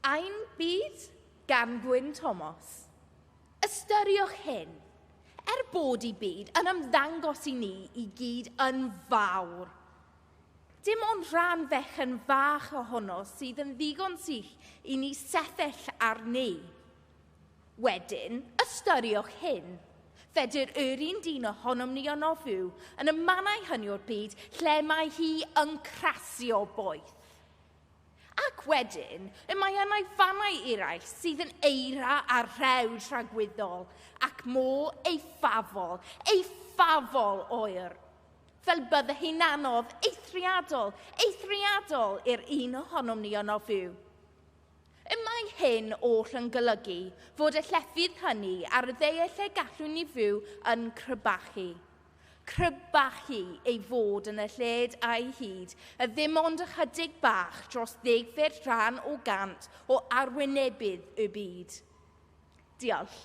Ein Byd gan Gwyn Thomas. Ystyriwch hyn. Er bod i byd yn ymddangos i ni i gyd yn fawr, dim ond rhan fechan fach ohono sydd yn ddigon sych i ni sefyll arni. Wedyn, ystyriwch hyn. Fedr yr un dyn ohonom ni onofu yn y mannau hynny o'r byd lle mae hi yn crasio boeth. Ac wedyn, y mae yna fannau eraill sydd yn eira a rhew tragwyddol ac mor eithafol, eithafol oer. Fel bydde hi'n anodd, eithriadol, eithriadol i'r un ohonom ni yno fyw. Y mae hyn oll yn golygu fod y llefydd hynny ar y dde lle gallwn ni fyw yn crybachu. Crybachu ei fod yn y lled a'i hyd, y ddim ond ychydig bach dros ddegfed rhan o gant o arwynebydd y byd. Diolch.